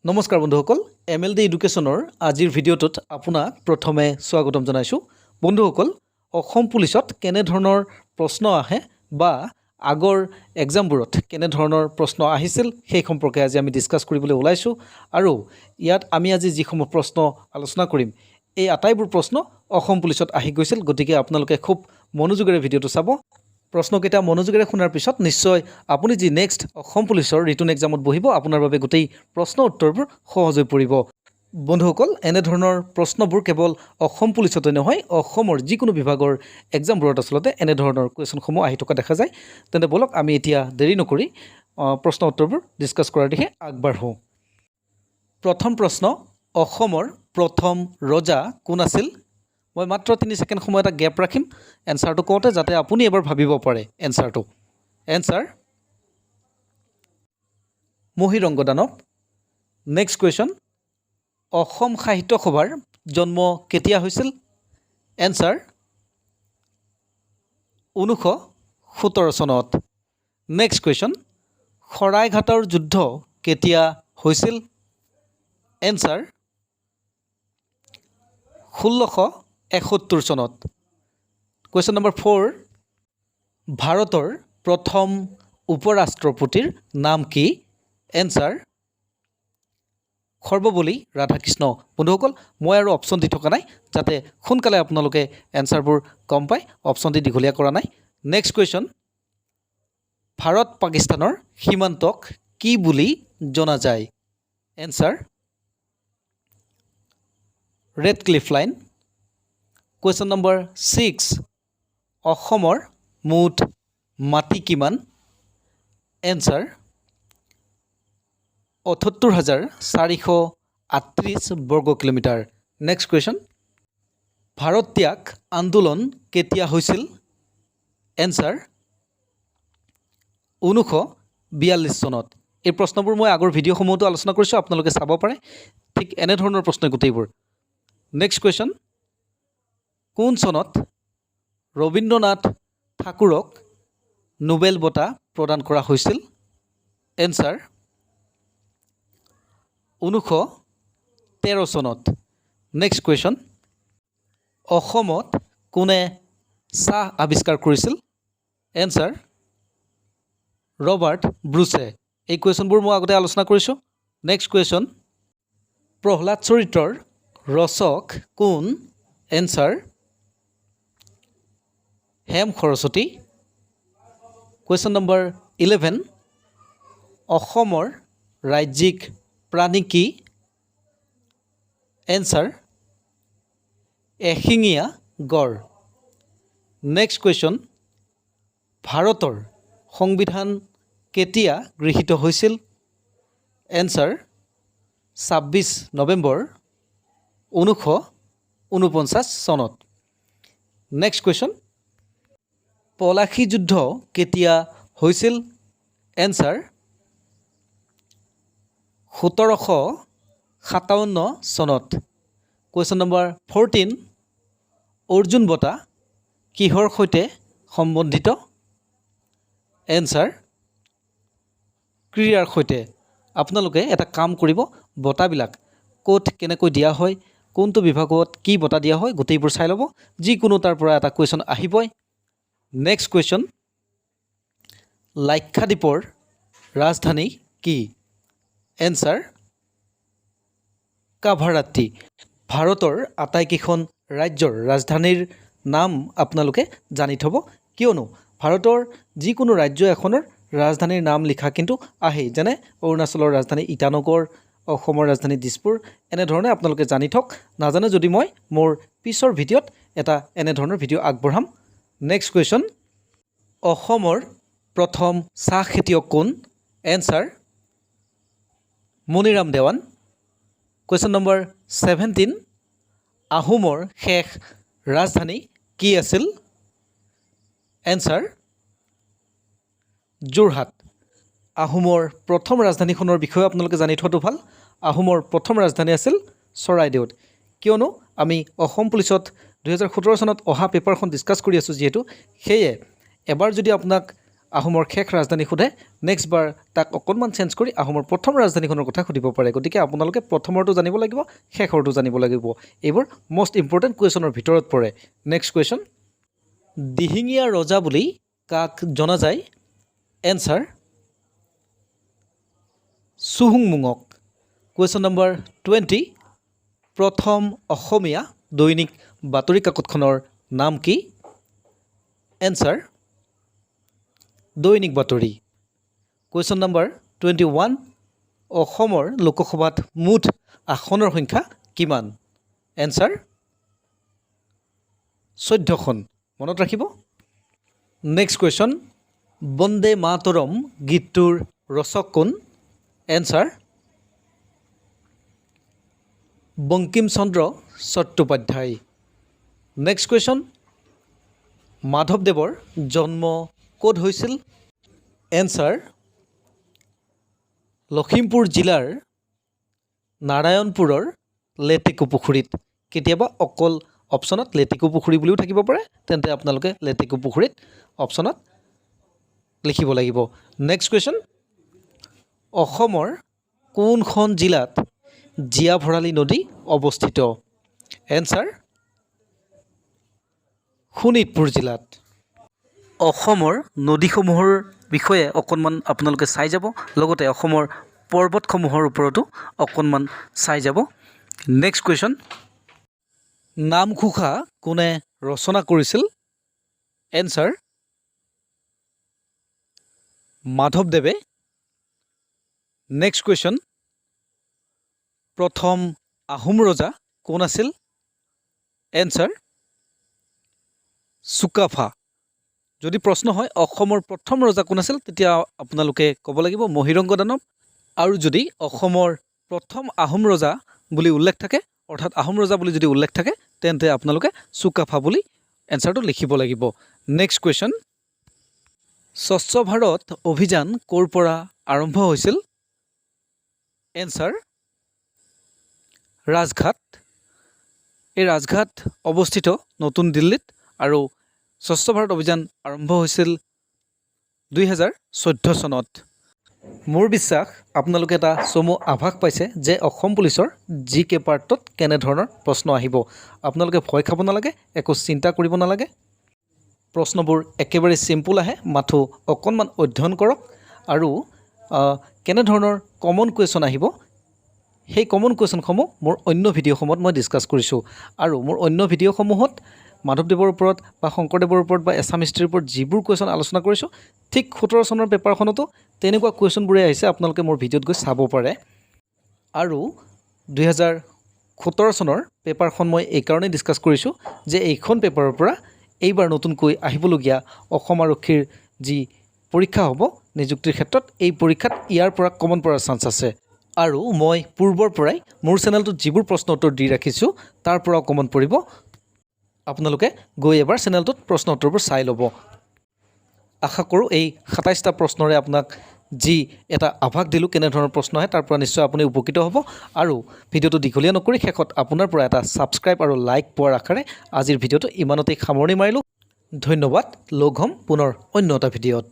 নমস্কাৰ বন্ধুসকল, M L D এডুকেশ্যনৰ আজিৰ ভিডিঅ'টোত আপোনাক প্ৰথমে স্বাগতম জনাইছোঁ। বন্ধুসকল, অসম পুলিচত কেনেধৰণৰ প্ৰশ্ন আহে বা আগৰ এক্সামবোৰত কেনেধৰণৰ প্ৰশ্ন আহিছিল, সেই সম্পৰ্কে আজি আমি ডিছকাছ কৰিবলৈ ওলাইছোঁ। আৰু ইয়াত আমি আজি যিসমূহ প্ৰশ্ন আলোচনা কৰিম, এই আটাইবোৰ প্ৰশ্ন অসম পুলিচত আহি গৈছিল। গতিকে আপোনালোকে খুব মনোযোগেৰে ভিডিঅ'টো চাব। প্ৰশ্নকেইটা মনোযোগেৰে শুনাৰ পিছত নিশ্চয় আপুনি যি নেক্সট অসম পুলিচৰ ৰিটেন এক্সামত বহিব, আপোনাৰ বাবে গোটেই প্ৰশ্ন উত্তৰবোৰ সহজ হৈ পৰিব। বন্ধুসকল, এনেধৰণৰ প্ৰশ্নবোৰ কেৱল অসম পুলিচতে নহয়, অসমৰ যিকোনো বিভাগৰ এক্সামবোৰত আচলতে এনেধৰণৰ কুৱেশ্যনসমূহ আহি থকা দেখা যায়। তেন্তে ব'লক, আমি এতিয়া দেৰি নকৰি প্ৰশ্ন উত্তৰবোৰ ডিছকাছ কৰাৰ দিশে আগবাঢ়োঁ। প্ৰথম প্ৰশ্ন, অসমৰ প্ৰথম ৰজা কোন আছিল? মই মাত্ৰ 3 ছেকেণ্ড সময় এটা গেপ ৰাখিম এনচাৰটো কওঁতে, যাতে আপুনি এবাৰ ভাবিব পাৰে এনচাৰটো। এনচাৰ মহীৰংগ দানৱ। নেক্সট কুৱেশ্যন, অসম সাহিত্য সভাৰ জন্ম কেতিয়া হৈছিল? এনচাৰ 1917 চনত। নেক্সট কুৱেশ্যন, শৰাইঘাটৰ যুদ্ধ কেতিয়া হৈছিল? এনচাৰ 1671 চনত। কুৱেশ্যন নম্বৰ 4, ভাৰতৰ প্ৰথম উপ ৰাষ্ট্ৰপতিৰ নাম কি? এনচাৰ সৰ্বপল্লী ৰাধাকৃষ্ণ। বন্ধুসকল, মই আৰু অপশ্যন দি থকা নাই, যাতে সোনকালে আপোনালোকে এনচাৰবোৰ গম পায়। অপশ্যন দি দীঘলীয়া কৰা নাই। নেক্সট কুৱেশ্যন, ভাৰত পাকিস্তানৰ সীমান্তক কি বুলি জনা যায়? Answer Radcliffe line. Question number 6, অসমৰ মুঠ মাটি কিমান? এনচাৰ 78,438 বৰ্গ কিলোমিটাৰ। নেক্সট কুৱেশ্যন, ভাৰত ত্যাগ আন্দোলন কেতিয়া হৈছিল? এনচাৰ 1942 চনত। এই প্ৰশ্নবোৰ মই আগৰ ভিডিঅ'সমূহতো আলোচনা কৰিছোঁ, আপোনালোকে চাব পাৰে। ঠিক এনেধৰণৰ প্ৰশ্ন গোটেইবোৰ। নেক্সট কুৱেশ্যন, কোন চনত ৰবীন্দ্ৰনাথ ঠাকুৰক নোবেল বঁটা প্ৰদান কৰা হৈছিল? এনচাৰ 1913 চনত। নেক্সট কুৱেশ্যন, অসমত কোনে চাহ আৱিষ্কাৰ কৰিছিল? এনচাৰ ৰবাৰ্ট ব্ৰুছে। এই কুৱেশ্যনবোৰ মই আগতে আলোচনা কৰিছোঁ। নেক্সট কুৱেশ্যন, প্ৰহ্লাদ চৰিত্ৰৰ ৰচক কোন? Answer Hem Saraswati. Question number 11, অসমৰ ৰাজ্যিক প্ৰাণী কি? এনচাৰ এশিঙীয়া গঁড়। নেক্সট কুৱেশ্যন, ভাৰতৰ সংবিধান কেতিয়া গৃহীত হৈছিল? এনচাৰ 26 নৱেম্বৰ 1949 চনত। নেক্সট কুৱেশ্যন, পলাশী যুদ্ধ কেতিয়া হৈছিল? এনচাৰ 1757 চনত। কুৱেশ্যন নম্বৰ 14, অৰ্জুন বঁটা কিহৰ সৈতে সম্বন্ধিত? এনচাৰ ক্ৰীড়াৰ সৈতে। আপোনালোকে এটা কাম কৰিব, বঁটাবিলাক ক'ত কেনেকৈ দিয়া হয়, কোনটো বিভাগত কি বঁটা দিয়া হয়, গোটেইবোৰ চাই ল'ব। যিকোনো তাৰ পৰা এটা কুৱেশ্যন আহিবই। নেক্সট কুৱেশ্যন, লাক্ষাদ্বীপৰ ৰাজধানী কি? এনচাৰ কাভাৰাট্টি। ভাৰতৰ আটাইকেইখন ৰাজ্যৰ ৰাজধানীৰ নাম আপোনালোকে জানি থ'ব, কিয়নো ভাৰতৰ যিকোনো ৰাজ্য এখনৰ ৰাজধানীৰ নাম লিখা কিন্তু আহেই। যেনে অৰুণাচলৰ ৰাজধানী ইটানগৰ, অসমৰ ৰাজধানী দিছপুৰ। এনেধৰণে আপোনালোকে জানি থওক। নাজানে যদি মই মোৰ পিছৰ ভিডিঅ'ত এটা এনেধৰণৰ ভিডিঅ' আগবঢ়াম। নেক্সট কুৱেশ্যন, অসমৰ প্ৰথম চাহ খেতিয়ক কোন? Answer Maniram Dewan. Question number 17, আহোমৰ শেষ ৰাজধানী কি আছিল? এনচাৰ যোৰহাট। আহোমৰ প্ৰথম ৰাজধানীখনৰ বিষয়ে আপোনালোকে জানি থোৱাটো ভাল। আহোমৰ প্ৰথম ৰাজধানী আছিল চৰাইদেউত। কিয়নো আমি অসম পুলিচত 2017 চনত অহা পেপাৰখন ডিছকাছ কৰি আছোঁ যিহেতু, সেয়ে এবাৰ যদি আপোনাক আহোমৰ শেষ ৰাজধানী সোধে, নেক্সট বাৰ তাক অকণমান চেঞ্জ কৰি আহোমৰ প্ৰথম ৰাজধানীখনৰ কথা সুধিব পাৰে। গতিকে আপোনালোকে প্ৰথমৰটো জানিব লাগিব, শেষৰটো জানিব লাগিব। এইবোৰ মষ্ট ইম্পৰ্টেণ্ট কুৱেশ্যনৰ ভিতৰত পৰে। নেক্সট কুৱেশ্যন, দিহিঙীয়া ৰজা বুলি কাক জনা যায়? এনচাৰ চুহুংমুঙক। কুৱেশ্যন নম্বৰ 20, প্ৰথম অসমীয়া দৈনিক বাতৰি কাকতখনৰ নাম কি? এনচাৰ দৈনিক বাতৰি। কুৱেশ্যন নম্বৰ 21, অসমৰ লোকসভাত মুঠ আসনৰ সংখ্যা কিমান? এনচাৰ 14খন। মনত ৰাখিব। নেক্সট কুৱেশ্যন, বন্দে মাতৰম গীতটোৰ ৰচক কোন? Answer Bankim Chandra Chattopadhyay. Next question, মাধৱদেৱৰ জন্ম ক'ত হৈছিল? এনচাৰ লখিমপুৰ জিলাৰ নাৰায়ণপুৰৰ লেটেকুপুখুৰীত। কেতিয়াবা অকল অপশ্যনত লেটেকুপুখুৰী বুলিও থাকিব পাৰে, তেন্তে আপোনালোকে লেটেকুপুখুৰীত অপশ্যনত লিখিব লাগিব। নেক্সট কুৱেশ্যন, অসমৰ কোনখন জিলাত জীয়া ভৰালী নদী অৱস্থিত? এনচাৰ শোণিতপুৰ জিলাত। অসমৰ নদীসমূহৰ বিষয়ে অকণমান আপোনালোকে চাই যাব, লগতে অসমৰ পৰ্বতসমূহৰ ওপৰতো অকণমান চাই যাব। নেক্সট কুৱেশ্যন, নামঘোষা কোনে ৰচনা কৰিছিল? এনচাৰ মাধৱদেৱে। নেক্সট কুৱেশ্যন, প্ৰথম আহোম ৰজা কোন আছিল? এনচাৰ চুকাফা। যদি প্ৰশ্ন হয় অসমৰ প্ৰথম ৰজা কোন আছিল, তেতিয়া আপোনালোকে ক'ব লাগিব মহিৰংগ দানৱ। আৰু যদি অসমৰ প্ৰথম আহোম ৰজা বুলি উল্লেখ থাকে, অৰ্থাৎ আহোম ৰজা বুলি যদি উল্লেখ থাকে, তেন্তে আপোনালোকে চুকাফা বুলি এনচাৰটো লিখিব লাগিব। নেক্সট কুৱেশ্যন, স্বচ্ছ ভাৰত অভিযান ক'ৰ পৰা আৰম্ভ হৈছিল? এনচাৰ ৰাজঘাট। এই ৰাজঘাট অৱস্থিত নতুন দিল্লীত আৰু স্বচ্ছ ভাৰত অভিযান আৰম্ভ হৈছিল 2014 চনত। মোৰ বিশ্বাস, আপোনালোকে এটা চমু আভাস পাইছে যে অসম পুলিচৰ জি কে পাৰ্টটোত কেনেধৰণৰ প্ৰশ্ন আহিব। আপোনালোকে ভয় খাব নালাগে, একো চিন্তা কৰিব নালাগে। প্ৰশ্নবোৰ একেবাৰে চিম্পুল আহে, মাথো অকণমান অধ্যয়ন কৰক। আৰু কেনেধৰণৰ কমন কুৱেশ্যন আহিব, সেই কমন কুৱেশ্যনসমূহ মোৰ অন্য ভিডিঅ'সমূহত মই ডিছকাছ কৰিছোঁ। আৰু মোৰ অন্য ভিডিঅ'সমূহত মাধৱদেৱৰ ওপৰত বা শংকৰদেৱৰ ওপৰত বা এছাম হিষ্ট্ৰীৰ ওপৰত যিবোৰ কুৱেশ্যন আলোচনা কৰিছোঁ, ঠিক 17 চনৰ পেপাৰখনতো তেনেকুৱা কুৱেশ্যনবোৰেই আহিছে। আপোনালোকে মোৰ ভিডিঅ'ত গৈ চাব পাৰে। আৰু 2017 চনৰ পেপাৰখন মই এইকাৰণেই ডিছকাছ কৰিছোঁ যে এইখন পেপাৰৰ পৰা এইবাৰ নতুনকৈ আহিবলগীয়া অসম আৰক্ষীৰ যি পৰীক্ষা হ'ব নিযুক্তিৰ ক্ষেত্ৰত, এই পৰীক্ষাত ইয়াৰ পৰা কমন পৰাৰ চান্স আছে। আৰু মই পূৰ্বৰ পৰাই মোৰ চেনেলটোত যিবোৰ প্ৰশ্ন উত্তৰ দি ৰাখিছোঁ, তাৰ পৰাও কমন পৰিব। আপোনালোকে গৈ এবাৰ চেনেলটোত প্ৰশ্ন উত্তৰবোৰ চাই ল'ব। আশা কৰোঁ, এই 27টা প্ৰশ্নৰে আপোনাক যি এটা আভাস দিলোঁ কেনেধৰণৰ প্ৰশ্ন আহে, তাৰ পৰা নিশ্চয় আপুনি উপকৃত হ'ব। আৰু ভিডিঅ'টো দীঘলীয়া নকৰি শেষত আপোনাৰ পৰা এটা ছাবস্ক্ৰাইব আৰু লাইক পোৱাৰ আশাৰে আজিৰ ভিডিঅ'টো ইমানতেই সামৰণি মাৰিলোঁ। ধন্যবাদ। লগ হ'ম পুনৰ অন্য এটা ভিডিঅ'ত।